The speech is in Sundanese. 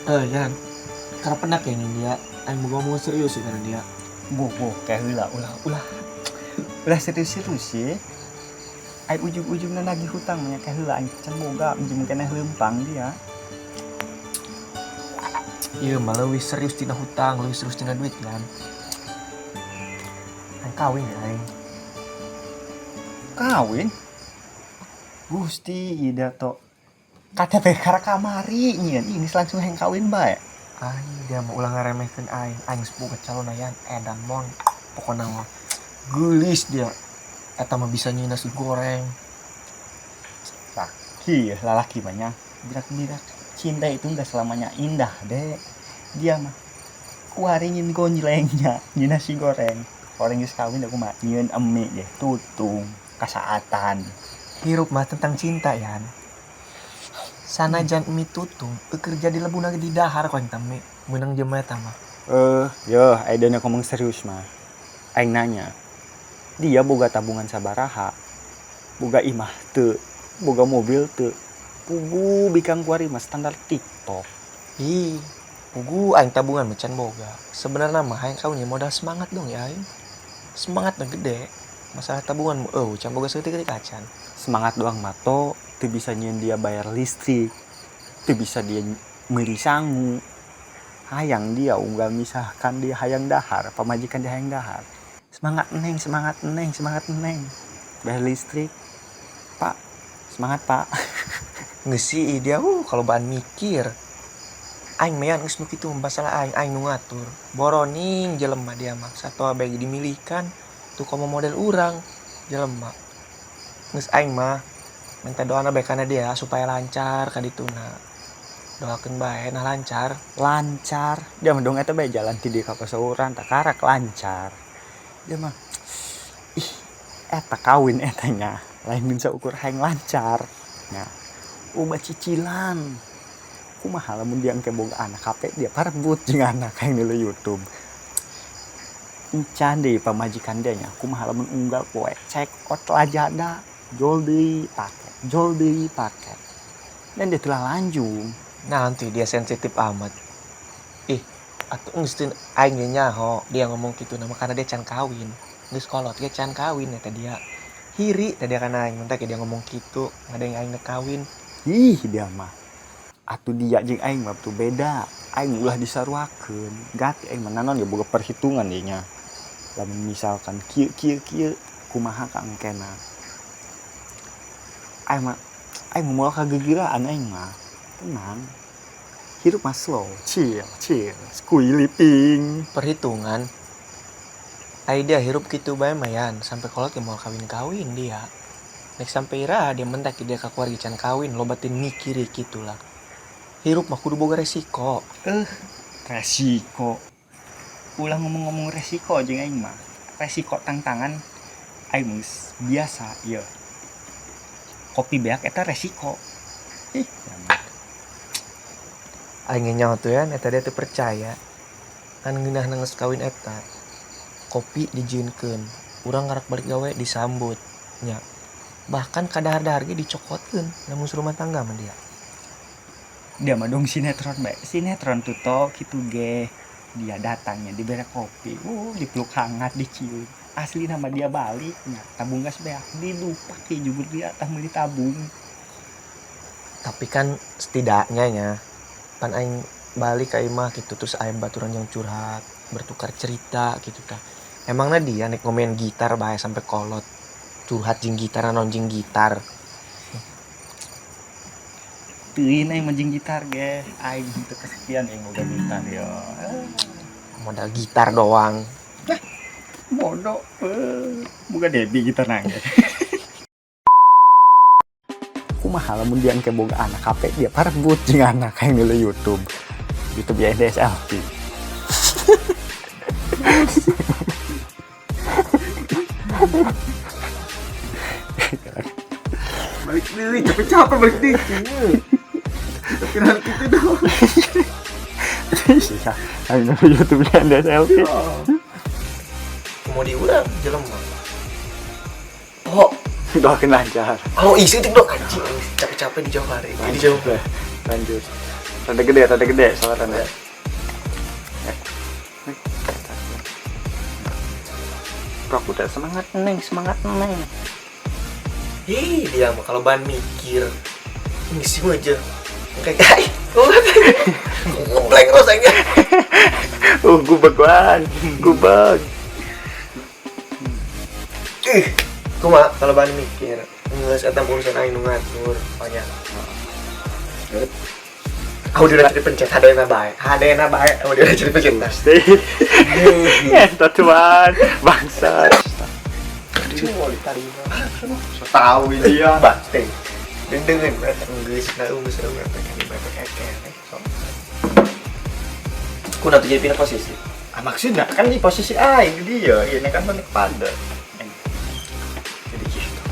Eh, Yan. Karena pernah kayaknya dia aing mau ngomong serius sih karena dia. Boh, boh, kayak heula, ulah, ulah. Ulah serius-serius sih. Ai ujung-ujungna nagih hutang nya kayak heula aing can boga, jeung keneh leumpang dia. Iya, malah lebih serius tina hutang, lebih serius tina duit, Yan. Aing kawin ya aing. Kawin? Gusti, ida to. KTP karena kamari nyieun, ini langsung hayang kawin bae. Aing dia mau ulah ngaremehkeun aing. Aing geus boga calon, Yan, edan mon. Pokona mah geulis dia. Eta mah bisa nyieun nasi goreng. Tah, kieu lalaki mah nya. Birak-birak. Cinta itu enggak selamanya indah, Dek. Dia mah kuari nyieun gonjlengnya, nyieun nasi goreng. Orang geus kawin aku mah nyieun emi deh, tutung, kasaatan. Hirup mah tentang cinta, Yan. Sanajan mie tutung, kerja di lebuna di dahar kok eta mie. Meunang jelema eta mah. Eh, yo, ayeuna ngomong serius mah. Aing nanya, dia boga tabungan sabaraha, boga imah teu, boga mobil teu, pugu bikang kuari mah standar TikTok. Ih, pugu aing tabungan mah can boga. Sebenarnya mah hayang kawin modal semangat dong ya aing. Semangat mah gede. Masalah tabungan mah eueuh can boga saeutik-eutik acan. Semangat doang mah to, teu bisa nyieun dia bayar listrik, teu bisa dia meuli sangu. Hayang dia unggal misalkan dia hayang dahar, pamajikan dia hayang dahar. Semangat neng, semangat neng, semangat neng. Bayar listrik. Pak, semangat, Pak. Geus sih dia kalau bahan mikir. Aing mah geus nu kitu masalah aing, aing nu ngatur. Boroning jelema dia mah satoa bae dimilikan tuh komo model urang jelema. Geus aing mah minta doana bae kana dia supaya lancar ka dituna. Doakeun bae nah lancar. Lancar. Dia mah dong eta bae jalan ti dieu ka pasauran tak karak lancar. Dia mah ih eta kawin eta nya lain bisa ukur hayang lancar. Nya ubah cicilan. Kumaha lamun dia engke boga anak HP dia parebut jeung anak hayang nilai YouTube. Encan deui pamajikan dia nya kumaha lamun unggal poe check out Lazada, jol deui pake, jol deui pake. Dan dia telah lanjung. Nanti dia sensitif amat. Ih, atuh geus teu aing ge nyaho dia ngomong kitu nama karena dia can kawin. Geus kolot ge can kawin eta dia. Hiri tadi kana aing mun dia ngomong kitu, ngadeng aing nek kawin. Ih, dia mah. Atuh dia jeung aing mah tuh beda. Aing ulah disaruakeun. Gati aing mah naon ge boga perhitungan ieu nya. Lamun misalkan kieu kieu kieu kumaha ka engkena. Aing mah aing moal kagegiraan aing mah. Tenang. Hirup mah slow, chill, chill, skuy living. Perhitungan. Ai dia hirup kitu bae mah, Yan, sampai kolot ge moal kawin-kawin dia. Nek sampai iraha dia mentak dia ka keluarga can kawin loba teu mikir kitu lah. Hirup mah kudu boga resiko. Eh, resiko. Ulah ngomong-ngomong resiko jeung aing mah. Resiko tantangan aing geus biasa ieu. Kopi beak eta resiko. Ih, ya mah. Aing nyaho tuh ya, eta dia teu percaya. Kan ngeunah geus kawin eta. Kopi dijieunkeun, urang ngarak balik gawe disambut nya. Bahkan kadahar-dahar ge dicokotkeun lamun rumah tangga mah dia. Dia mah dong sinetron bae. Sinetron tuh to kitu ge. Dia datangnya dibere kopi, dipeluk hangat, dicium. Asli nama dia balik nya, tabung gas beak didupak ke jubur dia tah meuli tabung. Tapi kan setidaknya nya pan aing balik ka imah gitu terus aing baturan yang curhat, bertukar cerita gitu tah. Emangnya dia nek ngomen gitar bae sampai kolot curhat jeung gitar naon jeung gitar. Teuing aing mah jeung gitar ge, aing teu kesepian aing boga gitar yo. Modal gitar doang. Lah, bodoh. Boga Debbie gitar nangge. Kumaha lamun dia engke boga anak HP dia parebut jeung anak hayang nilai YouTube. YouTube ya DSLP. Balik deui, capek-capek balik deui. Pikiran kitu dong. Iya, aing nilai YouTube ya DSLP. Mau diurang jelema. Oh, doakeun lancar. Oh, isi itu dong anjing, capek-capek di jauh hari. Di jauh. Lanjut. Rada gede, salah rada. Ya. Wih, eta. Bro, udah semangat neng, semangat neng. Ih, dia mah kalau bahan mikir. Ngisi aja. Kayak ai, ngeblank terus aing. Oh, gubeg wan, gubeg. Ih, kumaha kalau bahan mikir. Geus eta urusan aing nu ngatur, pokoknya. Aku udah jadi pencet hadena bae. Hadena bae, aku udah jadi pencet. Gusti. Eta tuan, bangsat. Mau diterima. So tahu dia. Basteng. Dendengan berarti geus na geus eueuh kan bebek ekeh so. Kunaon tuh jadi pindah posisi? Ah, maksudnya kan di posisi aing di dia, ini kan balik pada. Jadi gitu.